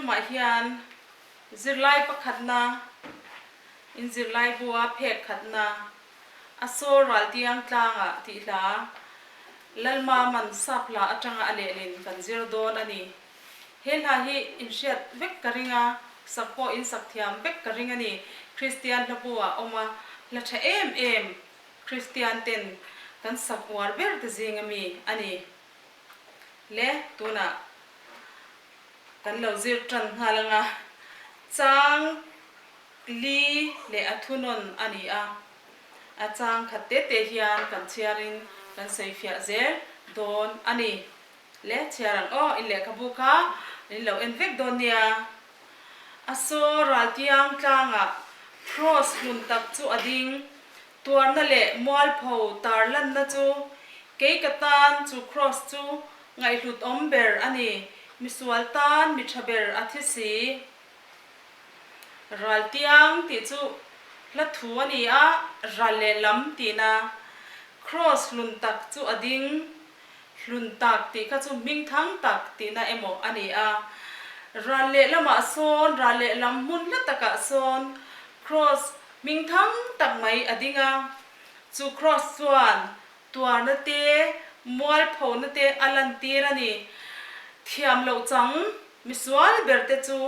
tumah hian zirlai pakhatna in zirlai bua phek khatna a sawl ral tiang tlangah tih hla Lalmaman sap hla atanga a lehlin kan zir dawn a ni. He hla hi in hriat vek ka ring a, sak pawh in sak thiam vek ka ring a ni. Kristian hla bu-ah awm a, hla tha em em Kristian ten kan sak uar ber te zing ami a ni. Le tunah kan lo zir tan nghal anga chang li leh a thunawn a ni a, a chang khat te te hian kan chhiarin kan sawifiah zel dawn a ni. Le chhiar ang aw, in lehkhabu kha in lo en vek dawn nia. A saw raltiang tlangah Kraws hlun tak chu a ding, tuarna leh mualpho tarlanna chu kei ka tan chu Kraws chu ngaihhlut awm ber a ni, misual tan mi tha ber a thi si. Raltiang tih chu hla thu a ni a, ral leh lam tihna. Kraws hlun tak chu a ding, Hlun tak tih kha chu hmingthang tak tihna emaw a ni a. Ral lehlamah sawn, ral lehlam hmun hla takah sawn Kraws hmingthang tak mai a ding a. Chu Kraws chuan tuarna te, mualphona te a lantir a ni. Thiam loh chang misual ber te chu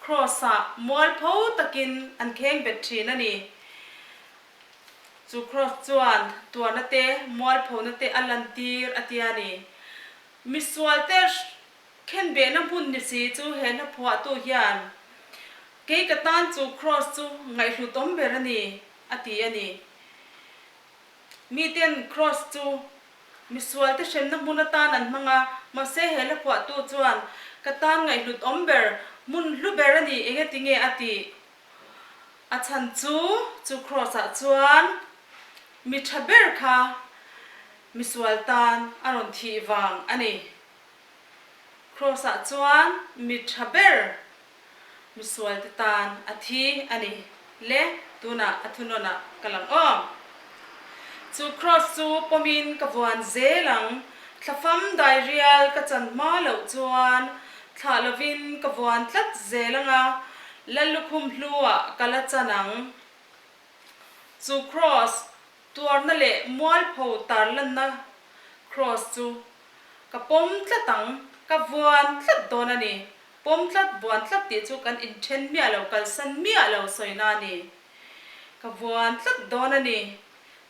Kraws-ah mualpho takin an kheng bet thin a ni. Chu Kraws chuan tuarna te, mualphona te a lantir a tia ni. Misualte khenbehna hmun ni si chu he hla phuahtu hian, Kei ka tan chu Kraws chu ngaihhlutawm ber a ni, a ti a ni. Miten Kraws chu misualte hremna hmun atan an hmang a, mahse he hla phuahtu chuan, Ka tan ngaihhlutawm ber, hmun hlu ber a ni, engatinge a tih? A chhan chu, chu Kraws-ah chuan mi tha ber kha misual tan a rawn thih vang a ni. Kraws-ah chuan mi tha ber misual te tan a thi a ni. Le, tunah a thunawnah ka lang aw. Chu Kraws chu pawmin ka vuan zel ang. Thlafam dairial ka chan hma loh chuan thlah lovin ka vuan tlat zel ang a, Lallukhum hluah ka la chan ang. Chu Kraws, tuarna leh mualpho tarlanna Kraws chu ka pawm tlat ang, ka vuan tlat dawn a ni. Pawm tlat, vuan tlat tih chu kan inthen miah lo, kalsan miah lo sawina a ni. Ka vuan tlat dawn a ni.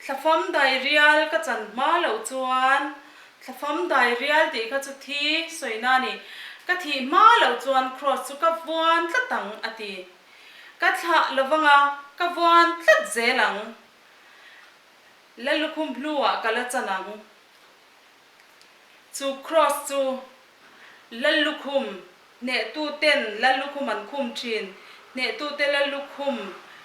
Thlafam dairial ka chan hma loh chuan thlafam dairial tih kha chu thi sawina a ni. Ka thih hma loh chuan Kraws chu ka vuan tlat ang a ti. Ka thlah lovang a, ka vuan tlat zel ang. Lallukhum hluah ka la chan ang. Chu Kraws chu Lallukhum Hnehtuten Lallukhum an khum thin. Hnehtute Lallukhum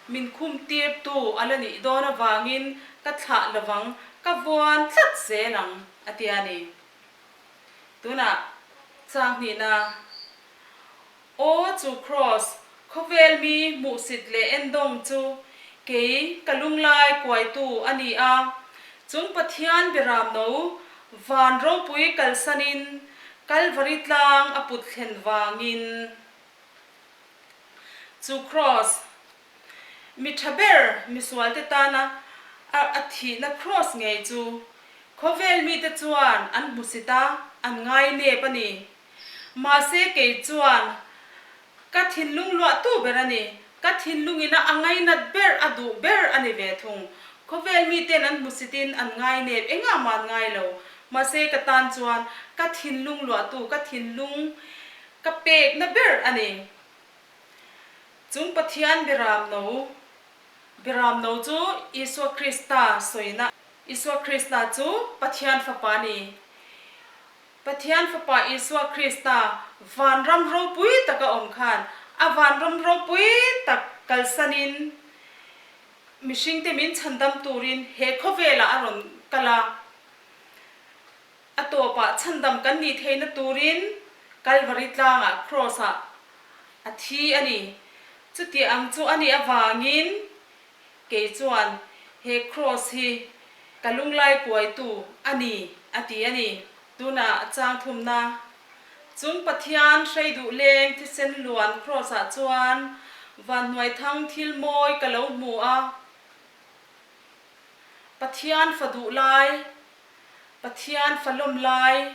min khum tirtu a la nih dawn avangin ka thlah lovang, ka vuan tlat zel ang, a ti a ni. Tunah chang hnihna Aw chu Kraws, khawvel mi hmuhsit leh endawng chu kei ka lunglai kuaitu a ni a, chung Pathian beramno Van ropui kalsanin Kalvari tlang a put thlen vangin chu Kraws, mi tha ber misualte tana a a thihna Kraws ngei chu khawvel mite chuan an hmusit a, an ngai nep a ni. Mahse kei chuan Ka thinlung luahtu ber a ni. Ka thinlungin a a ngainat ber, a duh ber a ni ve thung. Khawvel miten an hmusitin an ngai nep engah mah an ngai lo. Mahse ka tan chuan ka thinlung luahtu, ka thinlung ka pekna ber a ni. Chung Pathian Beramno, Beramno chu Isua Krista sawina. Isua Krista chu Pathian Fapa a ni. Pathian Fapa Isua Krista vanram ropui taka awm khan a vanram ropui tak kalsanin mihringte min chhandam turin he khawvelah a rawn kal a, a tawpah chhandam kan nih theihna turin Kalvari tlangah Kraws-ah a thi a ni. Chuti ang chu a nih avangin Kei chuan he Kraws hi ka lunglai kuaitu a ni, a ti a ni. Tunah chang thumna. Chung Pathian hrei duh leng thisen luan Kraws ah chuan vanhnuaithang thil mawi ka lo hmu a. Pathian fa duh lai, Pathian fa lawm lai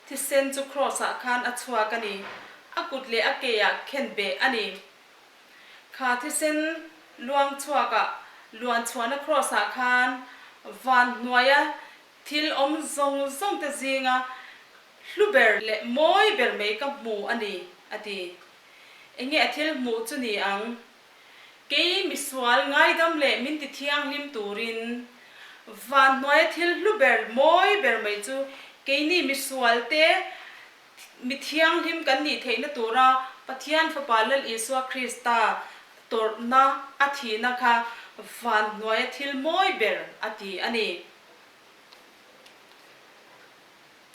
thisen chu Kraws ah khan a chhuak a ni. A kut leh a ke ah khen beh a ni. Kha thisen luang chhuak ah luan chhuahna Kraws ah khan vanhnuaia thil awm zawng zawng te zinga Hlu ber leh mawi ber mai ka hmu a ni, a ti. Enge a thil hmuh chu ni ang? Kei misual ngaidam leh min ti thianghlim turin van hnuaia thil hlu ber mawi ber mai chu keini misual te mi thianghlim kan nih theihna tura Pathian Fapa Lal Isua Krista tawrhna a thihna kha van hnuaia thil mawi ber a ti a ni.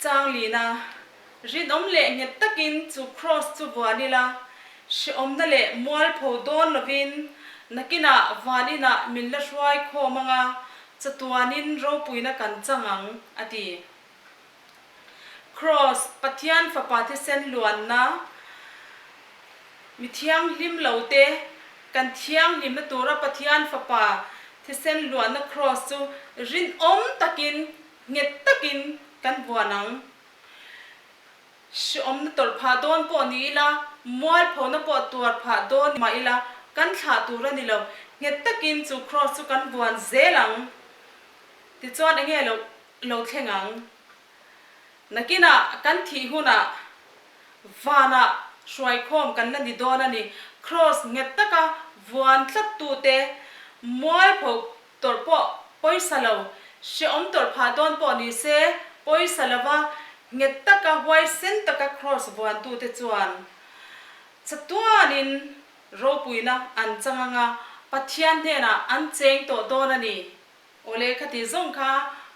Changlina, rinawm leh nghet takin chu Kraws chu vuan ila, hrehawmna leh mualpho dawn lovin nakinah van inah min la hruai khawm anga chatuanin ropuina kan chang ang, a ti. Kraws, Pathian Fapa thisen luanna, mi thianghlim lote kan thianghlimna tura Pathian Fapa thisen luanna Kraws chu rinawm takin Nghet takin kan vuan ang. Hrehawmna tawrh phah dawn pawh ni ila, mualphona pawh tuar phah dawn mah ila, kan thlah tur a ni lo. Nghet takin chu kraws chu kan vuan zel ang. Tichuan enge lo lo thleng ang? Nakinah kan thih hunah vanah hruaikhawm kan la ni dawn a ni. Kraws nghet taka vuan tlattute mualpho Tawrh pawh pawisa lo, hrehawm tawrh phah dawn pawh ni se, pawisa lova nghet taka huaisen taka kraws vuantute chuan chatuanin ropuina an chang anga Pathian hnenah an cheng tawh dawn a ni. Awle khati zawng kha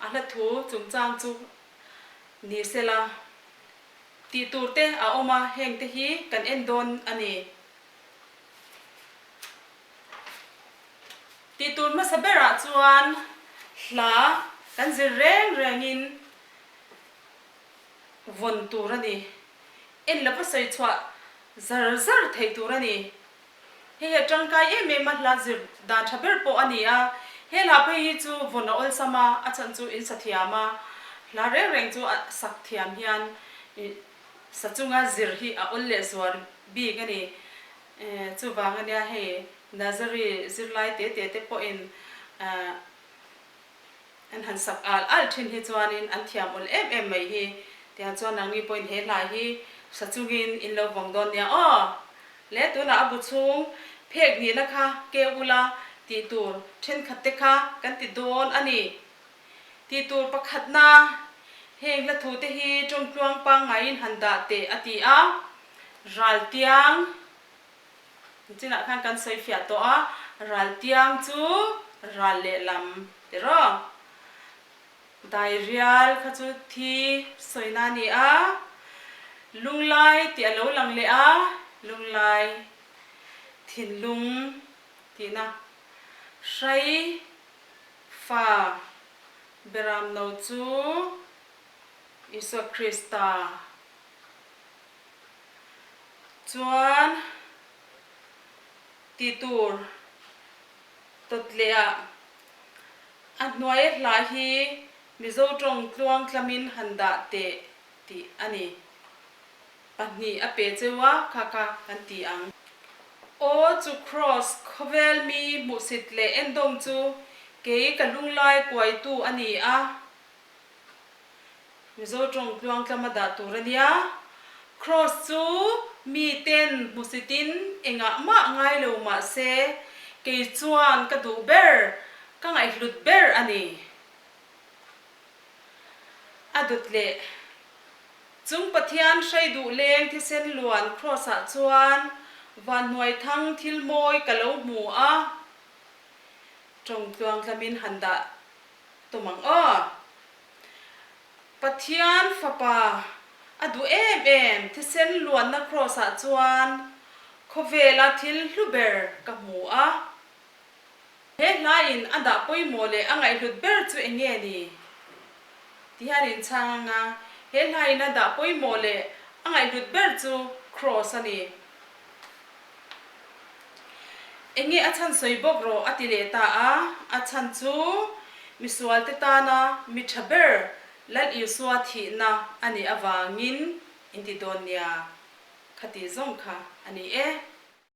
a hla thu chungchang chu ni sela tih tur te a awm a, hengte hi kan en dawn a ni. Tih tur hmasa berah chuan hla kan zir reng rengin vawn tur a ni. En lova sawi chhuah zar zar theih tur a ni. Hei hi a tangkai em em a, hla zir dan tha ber pawh a ni a. He hla phei hi chu vawn a awlsam a, a chhan chu in sa thiam a, hla reng reng chu a sak thiam hian sa chunga zir hi a awl leh zuar bik a ni. Chuvang a nia hei Nursery zirlai te te te pawhin an han sak al al thin hi chuanin an thiam awl em em mai hi tiang chuan nangni pawhin he hla hi hra chungin in lo vawng dawn nia aw. Le tunah a bu chhung phek hnihna kha keu ula tih tur thenkhat te kha kan ti dawn a ni. Tih tur pakhatna heng hla thu te hi tawngtluang pangngaiin han dah teh a ti a, Raltiang Chinah khan kan sawi fiah tawh a, Raltiang chu ral lehlam tiraw? Dairial kha chu thi sawina a ni a, Lunglai tih a lo lang leh a, Lunglai thinlung tihna hrai fa beramno chu Isua Krista. Chuan tih tur tawt leh ah a hnuai a hla hi Mizo tawng tluang tlamin han dah teh tih a ni. 2 a pe cheu a kha kha kan ti ang. Aw chu Kraws khawvel mi hmuhsit leh endawng chu kei ka lunglai kuaitu a ni a. Mizo tawng tluang tlama dah tur a nia. Kraws chu mi ten hmusitin engah mah ngai lo mah se kei chuan ka duh ber, ka ngaihhlut ber a ni. A dawt leh. Chung Pathian hrei duh leng thisen luan Kraws ah chuan vanhnuai thang thil mawi ka lo hmu a. Tawng tluang tlamin han dah tum ang aw. Pathian Fapa a duh em em thisen luanna kraws ah chuan khawvela thil hlu ber ka hmu a. He hla in a dah pawimawh leh a ngaihhlut ber chu eng nge ni? Ti hian in chhang ang a, he hla in a dah pawimawh leh a. A ngaihhlut ber chu Kraws a ni. Enge a chhan sawi bawk rawh a ti leh ta a, a chhan chu misualte tana mi tha ber Lal Isua thihna a nih avangin in ti dawn nia, kha ti zawng kha a ni e.